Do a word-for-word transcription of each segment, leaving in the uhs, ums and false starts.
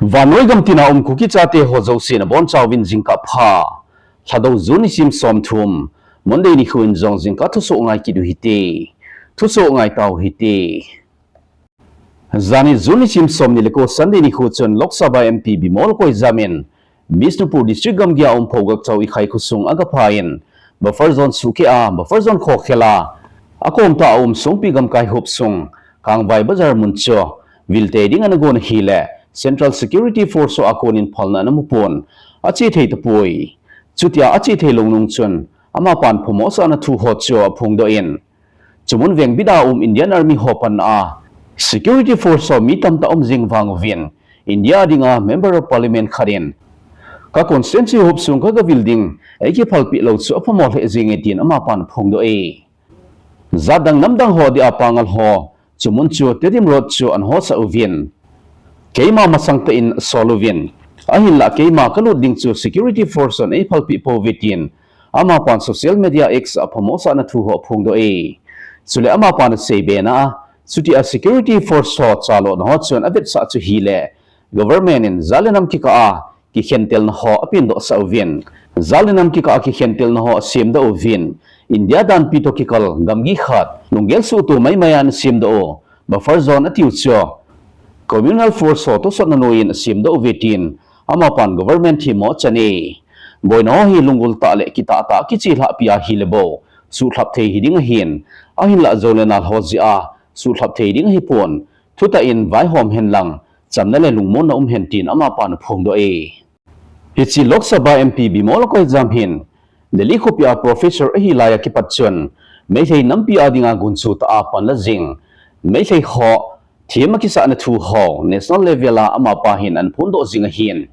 Vannoi gam tina um Kuki chate ho jouse nabonchauvin jingkah pha. Lhadou June nisim somthum, Monday nikho in jong jingkah thusoh ngai kit uhite. Thusoh ngai tauhite. Jani June nisim somni le ko Sunday nikho chun Lok Sabha M P Bimol Akoijam in Bishnupur District gamgi a um Phougakchao Ikhai khosung agapha in buffer zone suhkeh a, buffer zone khokhel a, akom tah a um Songpi gamkai huop sung Kangvai Bazar mun chu vil tei ding ana gon ahile Central Security Force ho a kon in phalna ana mupon, ache thei tapoi. Chutia ache thei lou nung chun amapan phamo asahna thu ho chu aphongdoh in, chumun vengbit a um Indian Army ho panna a security force ho mi tamtah um jing vang uvin, India dinga Member of Parliament khat in ka constituency huop sung kagavil ding eikiphalpeh lou chu aphamo lheh jenge tin amapan aphongdoh e. Jatdang namdang ho dia pangal ho chumun chu Tedim Road chu ana hosah uvin, keima masang tah in asol uvin, ahinlah keima kalut ding chu security force hon eiphalpeh pouve tin amapan social media X a phamo asahna thu ho aphongdoh e. Chule amapan aseibe na a, chutia security force ho chalona ho chun avetsah chu ahile government in jat le nam kikah a kikhentelna ho apendoh sah uvin, jat le nam kikah a kikhentelna ho asemdoh uvin, India danpi toh kikal gamgi khat lunggel suhtoh maimai a ana semdoh u buffer zone atiu chu communal force ho tosotna noiyin asemdoh uve tin amapan government themmo achan e. Boina ho hi lunggul tah le kitah tah a kichelhahpi ahile bou suhlhap thei hiding ahin, ahinlah jou le nal ho jeh a suhlhap thei ding ahipon, thutah in vaihom hen lang chamna le lungmonna um hen tin amapan aphongdoh e. Hiche Lok Sabha M P Bimol Akoijam hin Delhi khopi a professor ahi lai a kipat chun Meitei nampi a dinga gunchu tah a panla jing Meitei ho them akisahna thu ho national level a amapa hin ana phondoh jing ahin,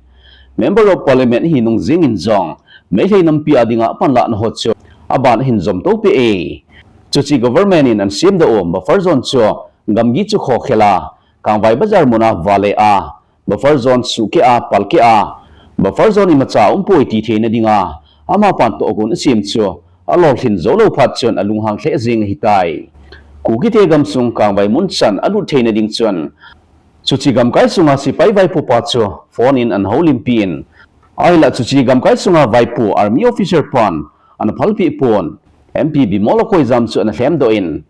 Member of Parliament ahi nung jeng in jong Meitei nampi a dinga apanlahna ho chu aban ahin jomto peh e. Chuche government in ana semdoh u buffer zone chu gamgi chu khokhel a, Kangvai Bazar mun a vale a, buffer zone suhkeh a, palkeh a, buffer zone imacha umpoi ti theina dinga amapan tohgon asem chu alolhin jou lou phat chun alunghang lheh jeng ahitai. Kukite gamsung Kangvai mun chan alut theina ding chun chuche gamkai sunga sepai vaipopa chu phone in ana houlimpi in, ahinlah chuche gamkai sunga vaipo army officer pan ana phalpeh pon, M P Bimol Akoijam chu ana lhemdoh in,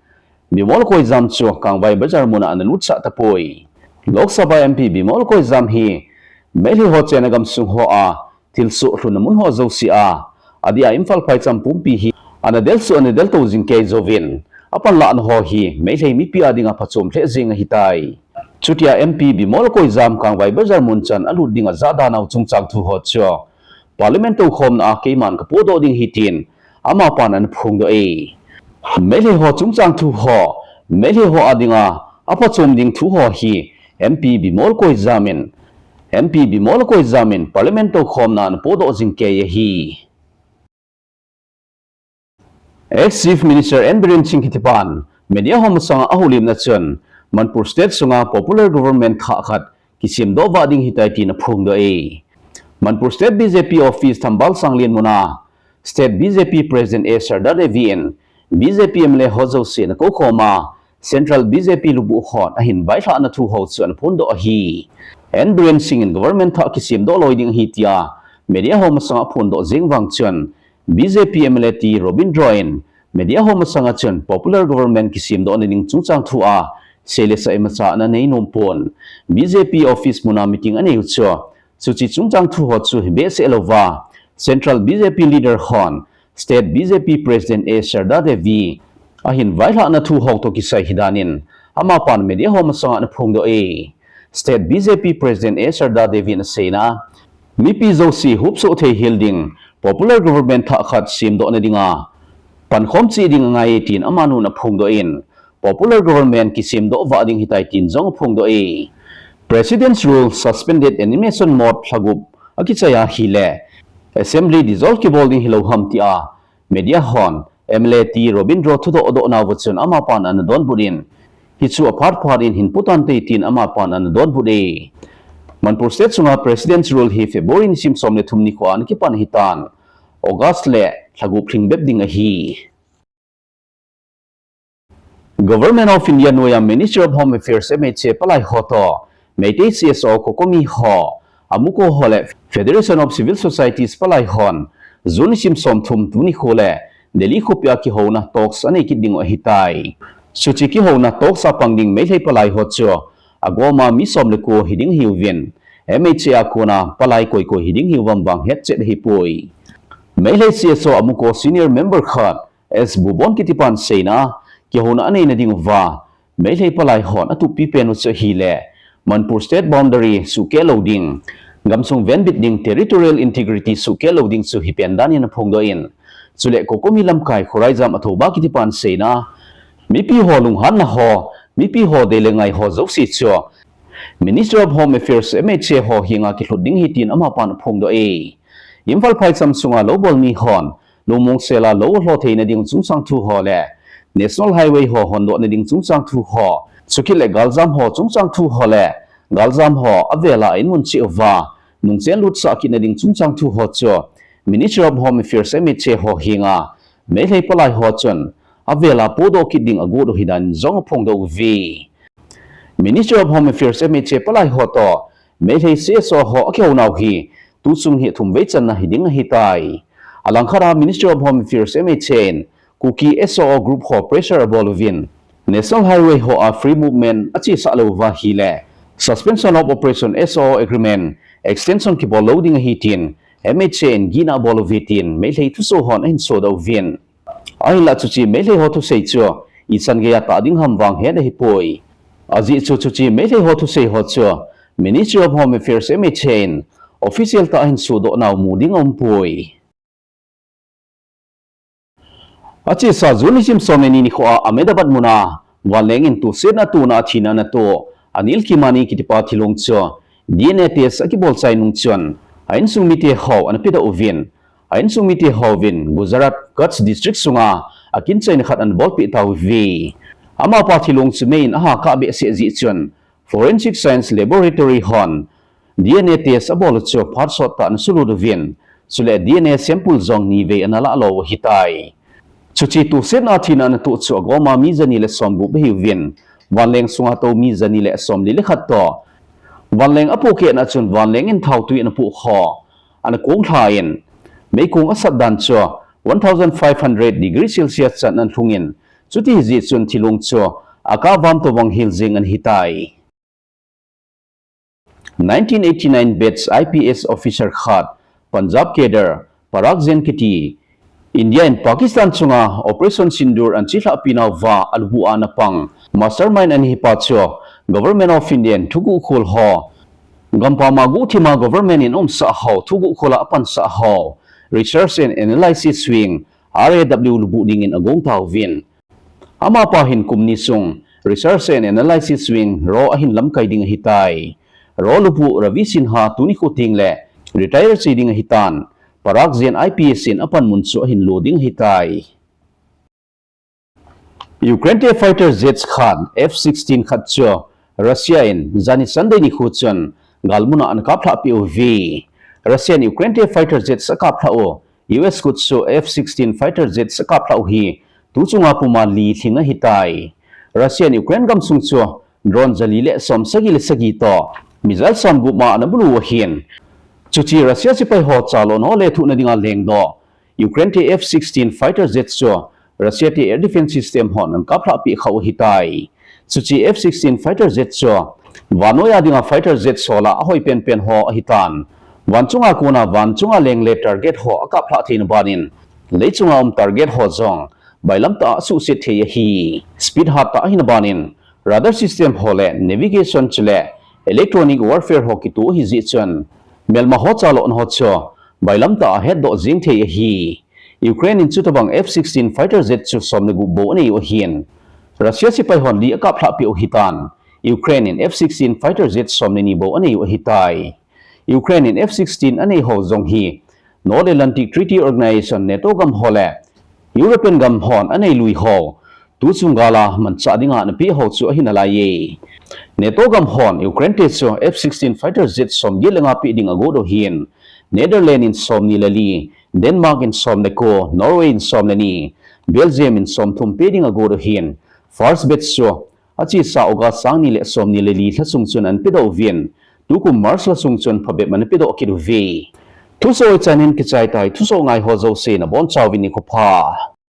Bimol Akoijam chu Kangvai Bazar mun a ana lutsah tapoi. Lok Sabha M P Bimol Akoijam hi Meitei ho chenna gamsung ho a thilsoh lhunna mun ho jouse a, adeh a Imphal phaicham pumpi hi ana delsuh ana deltou jing kei jouvin, apanlahna ho hi Meitei mipi a dinga phachom lheh jeng ahitai. Chutia M P Bimol Akoijam Kangvai Bazar mun chan alut ding ajah dan u chungchang thu ho chu Parliament toukhomna a keiman kapodoh ding ahi tin amapan ana phongdoh e. Meitei ho chungchang thu ho Meitei ho a dinga aphachom ding thu ho hi M P Bimol Akoijam in, M P Bimol Akoijam in Parliament toukhomna a ana podoh jing kei ahi. Ex Chief Minister N Biren Singh kitipan media ho masanga ahoulimna chun Manipur State sunga popular government thah khat kisemdoh vah ding ahitai tin aphongdoh e. Manipur State B J P office Thambal Sanglen mun a State B J P President A Sharda Devi in B J P M L A ho jouse ana koukhom a, Central B J P lubuh hon ahin vailhahna thu ho chu ana phondoh ahi. N Biren Singh in government thah kisemdoh loi ding ahi tia media ho masanga aphondoh jeng vang chun B J P M L A T Robindro in media ho masanga chun popular government kisemdohna ding chungchang thu a seilesah imacha ana neinom pon, B J P office mun a meeting anei u chu chuche chungchang thu ho chu hibehseh louva Central B J P leader hon State B J P President A Sharda Devi ahin vailhahna thu ho toh kisai ahi danin amapan media ho masanga ana phongdoh e. State B J P President A Sharda Devi in aseina, mipi jouse hupsoh thei hel ding popular government thah khat semdohna dinga pankhom cheh ding angai e tin amanun aphongdoh in, popular government kisemdoh vah ding ahitai tin jong aphongdoh e. President's Rule Suspended Animation Mode lhagup akichai ahile Assembly dissolve kibol ding hilou ham tia media hon M L A T Robindro thudoh doh nauva chun amapan ana donbut in, hichu aphat phat in hin potan tei tin amapan ana donbut e. Manipur State sunga President's Rule hi February nisim som le thum nikho a ana kipan ahitan, August le lhagup lhingbep ding ahi. Government of India noiya Ministry of Home Affairs, M H A, palai ho toh Meitei C S O, COCOMI ho, AMUCO ho le Federation of Civil Societies palai hon June nisim somthum tuni kho le Delhi khopia kihouna talks anei kit ding u ahitai. Chuche kihouna talks a pang ding Meitei palai ho chu agoma mi som le ko hiding ahiuvin, M H A a kona palai koi koi hiding ahiu vang vang hetchet ahipoi. Meitei C S O AMUCO senior member khat S Bubon kitipan aseina, kihouna aneina ding uva Meitei palai hon atup pipen u chu ahile Manipur state boundary suhkeh lou ding, gamsung venbit ding, territorial integrity suhkeh lou ding chu hipen dan in aphongdoh in, chule COCOMI lamkai Khuraijam Athouba kitipan aseina, mipi ho lunghanna ho, mipi ho dei le ngai ho jouse chu Ministry of Home Affairs, M H A ho henga kilhut ding ahi tin amapan aphongdoh e. Imphal phaicham sunga lou bol mi hon lungmong sela lou lho theina ding chungchang thu ho le National Highway ho hondohna ding chungchang thu ho, chukit le galjam ho chungchang thu ho le galjam ho avela inmun cheh uva nungchen lutsah kitna ding chungchang thu ho chu Ministry of Home Affairs, M H A ho henga Meitei palai ho chun avela podoh kit ding agot u ahidan jong aphongdoh uve. Ministry of Home Affairs, M H A palai ho toh Meitei C S O ho akihounau hi tuchung hi thumvei channa hiding ahitai. Alangkhat a Ministry of Home Affairs, M H A in Kuki S O O group ho pressure abol uvin, National Highway ho a free movement achesah lou uva ahile Suspension of Operation, S O O agreement extension kibol lou ding ahi tin M H A in gihna abol uve tin Meitei thusoh hon ahin sodoh uvin. Ahinlah chuche Meitei ho thusei chu ichan geiya tah ding ham vang het ahipoi. Ajeh chu chuche Meitei ho thusei ho chu Ministry of Home Affairs, M H A in official tah a ahin sodoh nau mu ding aumpoi. Achesa June nisim som le ni nikho a Ahmedabad muna vanleng in tosetna tona a thina ana toh Anil Khimani kitipa thilong chu D N A test akibol chai nung chun a insung mite ho ana pedoh uvin, a insung mite hovin Gujarat Kutch district sunga akinchaina khat ana bolpeh tauve. Amapa thilong chu mei in aha kah behseh jeh chun Forensic Science Laboratory hon D N A test abol u chu phat sot tah ana sulut uvin, chule D N A sample jong nivei ana lahlo u ahitai. Chuche tosetna thina ana toh chu agoma mi jani le somgup ahiuvin, vanleng sunga tou mi jani le somli le khat toh vanleng apohkehna chun vanleng in thaotui ana pohkho ana konglha in, meikong asat dan chu one thousand five hundred degree Celsius chan ana lhungin, chuti jeh chun thilong chu akah vam toh vang hel jeng ana hitai. Nineteen eighty-nine batch I P S officer khat, Punjab cadre, Parag Jain kiti, India in Pakistan chunga Operation Sindoor ana chelhahpi nauva alubuh a ana pang mastermind ana hipa chu Government of India in thuguhkhol ho, gampam a guhthima government in aumsah ho thuguhkhol a apansah ho Research and Analysis Wing, R A W lubuh dingin agong tauvin. Amapa hin kum ni sung Research and Analysis Wing, RAW ahin lamkai ding ahitai. RAW lubuh Ravi Sinha tuni kho teng le retire che ding ahitan, Parag Jain I P S in apanmun chu ahin lo ding ahitai. Ukraine te fighter jets khat, F sixteen khat chu Russia in jani Sunday nikho chun galmuna ana kaplhah peh uve. Russia in Ukraine te fighter jets akaplhah u, U S khut chu F sixteen fighter jets akaplhah u hi tuchunga puma li lhing ahitai. Russia in Ukraine gamsung chu drone jali le somsagi le sagi toh missile somgup ma ana bulu u ahin, chuche Russia sepai ho chalon ho lethuhna dinga lengdoh Ukraine te F sixteen fighter jets chu Russia te air defense system hon ana kaplhah peh khah u ahitai. Chuche F sixteen fighter jets chu vannoiya dinga fighter jets ho lah a ahoi penpen ho ahitan, vanchunga kona vanchunga leng le target ho akaplhah theina banin leichunga um target ho jong bailam tah a asuhset thei ahi. Speed hat tah ahina banin radar system ho le navigation chule electronic warfare ho kitoh ahi jeh chun melma ho chalon ho chu bailam tah a hetdoh jeng thei ahi. Ukraine in chutabang F sixteen fighter jet chu som le gup bou anei u ahin, Russia sepai hon li akaplhah peh u ahitan, Ukraine in F sixteen fighter jet som le ni bou anei u ahitai. Ukraine in F sixteen anei ho jong hi North Atlantic Treaty Organization, NATO gam ho le European gam hon anei lui ho tuchung gal a manchah dinga ana peh ho chu ahi nalaiye. NATO gam hon Ukraine te chu F sixteen fighter jet som get le nga peh ding agot u ahin, Netherlands in som ni le li, Denmark in som le ko, Norway in som le ni, Belgium in som thum peh ding agot u ahin, first batch chu achesa August sang ni le som ni le li lha sung chun ana pedoh uvin, tukum March lha sung chun phabep ana pedoh kit uve. Thusoh hichan hin kichai tai, thusoh ngai ho jouse nabonchauvin nikho pha.